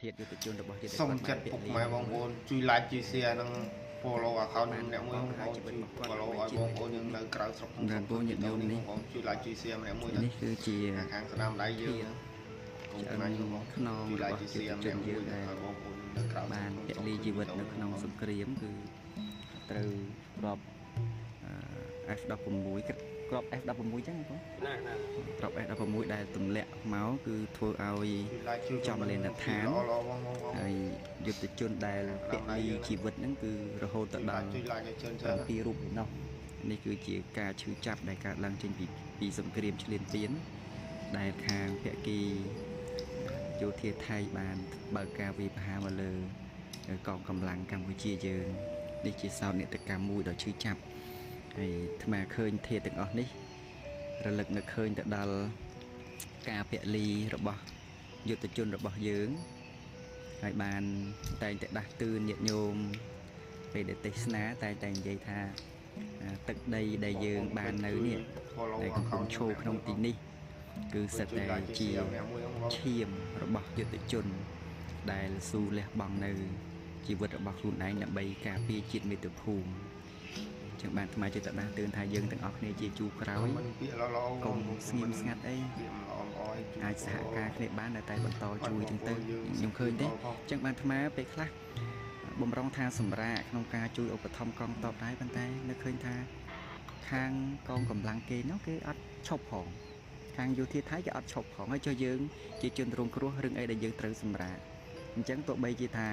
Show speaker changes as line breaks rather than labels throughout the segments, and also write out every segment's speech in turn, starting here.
ធាតុយុទ្ធជនរបស់យើងដែល
សូម
គាត់បាន
ចិត្តពុក
ពលី
ម៉ែបងប្អូនជួយ like ជួយ share និង follow account ខ្ញុំម្នាក់មួយបងប្អូនជួយ follow ឲ្យបងប្អូនយើងនៅក្រៅស្រុក
សម្រាប់បងញាតិញោមនេះ
បងប្អូនជួយ like ជួយ share ម្នាក់មួយទៅ
នេះគឺជា
ខាងស្ដាំដៃយើងហ្នឹងកុំខ្លាចបង
ខ្នង
ជួយ
របស់
like ជួយ
យុ
share
ទ្ធជន
ម្នាក់មួយ
យើងដែល
ឲ្យបងប្អូននៅក្រៅ
បានពលីជីវិតនៅក្នុងសង្គ្រាមគឺត្រូវគ្រាប់អឺ F16 គ្រាប់ F16 ចឹងបង
ណាណា
គ្រាប់ F16 ដែលទម្លាក់មកគឺធ្វើឲ្យ
ជួយ like ជួយ
ចំលេនដ្ឋាន
ល្អល្អបងបង
ហើយយុទ្ធជនដែលពលីជីវិតហ្នឹងគឺរហូតទៅដល់
ជួយ like ឲ្យច្រើនច្រើន
7រូបឯណោះនេះគឺជាការឈឺចាប់ដែលកើតឡើងចេញពីពីសង្គ្រាមឈ្លានពានដែលខាងភាគីយោធាថៃបានបើកការវាយប្រហារមកលើកងកម្លាំងកម្ពុជាយើងនេះជាសោកនាដកម្មមួយដ៏ឈឺចាប់ហើយអាត្មាឃើញធាតុទាំងអស់នេះរលឹកនឹកឃើញទៅដល់ការពលីរបស់យុទ្ធជនរបស់យើងហើយបានតែងតែដាស់តឿនញាតិញោម ពេលដែលទេសនាតែតែនិយាយថាអាទឹកដីដែលយើងបាននៅនេះដែលកំពុងឈរក្នុងទីនេះ គឺសិតតែជាឈាមរបស់យុទ្ធជន ដែលស៊ូលះបង់នៅជីវិតរបស់ខ្លួនឯងដើម្បីការពារជាតិមាតុភូមិអញ្ចឹងបានអាត្មាចិត្តដាស់តឿនថាយើងទាំងអស់គ្នាជាជួរក្រោយ
មិនពាក្យល្អល្អ
កុំស្ងៀមស្ងាត់អី
ពាក្យល្អល្អឲ្យជួយ
អាចសហការគ្នាបានតែបន្តជួយចឹងទៅខ្ញុំឃើញទេអញ្ចឹងបានអាត្មាពេលខ្លះបំរុងថាសម្រាប់ក្នុងការជួយឧបត្ថម្ភកងតបដែរប៉ុន្តែនៅឃើញថាខាងកងកម្លាំងគេនោះគេអត់ឈប់ផងខាងយោធាថៃគេអត់ឈប់ផងហើយចុះយើងជាជនរងគ្រោះរឿងអីដែលយើងត្រូវសម្រាប់អញ្ចឹងទោះបីជាថា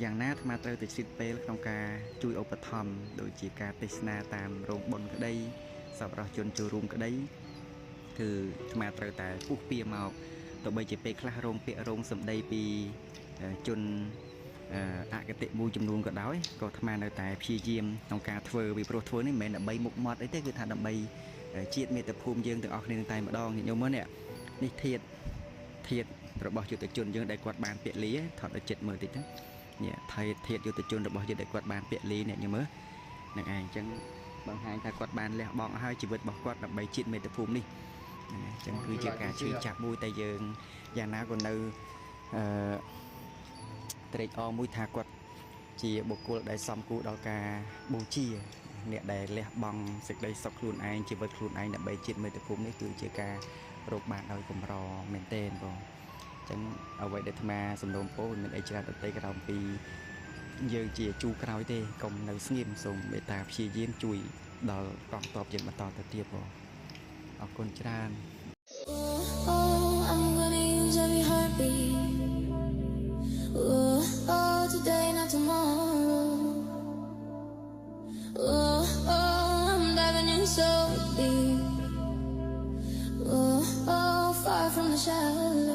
យ៉ាងណាអាត្មាត្រូវតែឆ្លៀតពេលក្នុងការជួយឧបត្ថម្ភដូចជាការទេសនាតាមរោងបុណ្យក្តីសប្បុរសជនចូលរួមក្តីគឺអាត្មាត្រូវតែពុះពៀមកទោះបីជាពេលខ្លះរងពាក្យរងសម្ដីពីជនអគតិមួយចំនួនក៏ដោយក៏អាត្មានៅតែព្យាយាមក្នុងការធ្វើពីព្រោះធ្វើនេះមិនមែនដើម្បីមុខមាត់អីទេគឺថាដើម្បីជាតិមាតុភូមិយើងទាំងអស់គ្នានឹងតែម្ដងញាតិញោមមើលនេះនេះធាតធាតរបស់យុទ្ធជនយើងដែលគាត់បានពលីថតឲ្យចិត្តមើលតិចទៅនេះថៃធាតយុទ្ធជនរបស់យើងដែលគាត់បានពលីនេះញោមមើលនឹងឯងអញ្ចឹងបង្ហាញថាគាត់បានលះបង់ឲ្យជីវិតរបស់គាត់ដើម្បីជាតិមាតុភូមិនេះហ្នឹងហើយអញ្ចឹងគឺជាការឈឺចាប់មួយតែយើងយ៉ាងណាក៏នៅអឺត្រេកអរមួយថាគាត់ជាបុគ្គលដែលសមគួរដល់ការបូជាអ្នកដែលលះបង់សេចក្តីសុខខ្លួនឯងជីវិតខ្លួនឯងដើម្បីជាតិមាតុភូមិនេះគឺជាការរកបានដោយកម្រមែនទែនបងអញ្ចឹងអ្វីដែលអាត្មាសំណូមពរមិនមានអីច្រើនទៅក្រោមពីយើងជាជួរក្រោយទេកុំនៅស្ងៀមសូមមេត្តាព្យាយាមជួយដល់កងទ័ពយើងបន្តទៅទៀតបងអរគុណច្រើន
Oh, I'm gonna use every heartbeat. Oh, today, not tomorrow. Oh, I'm diving in so deep. Oh, far from the shallow.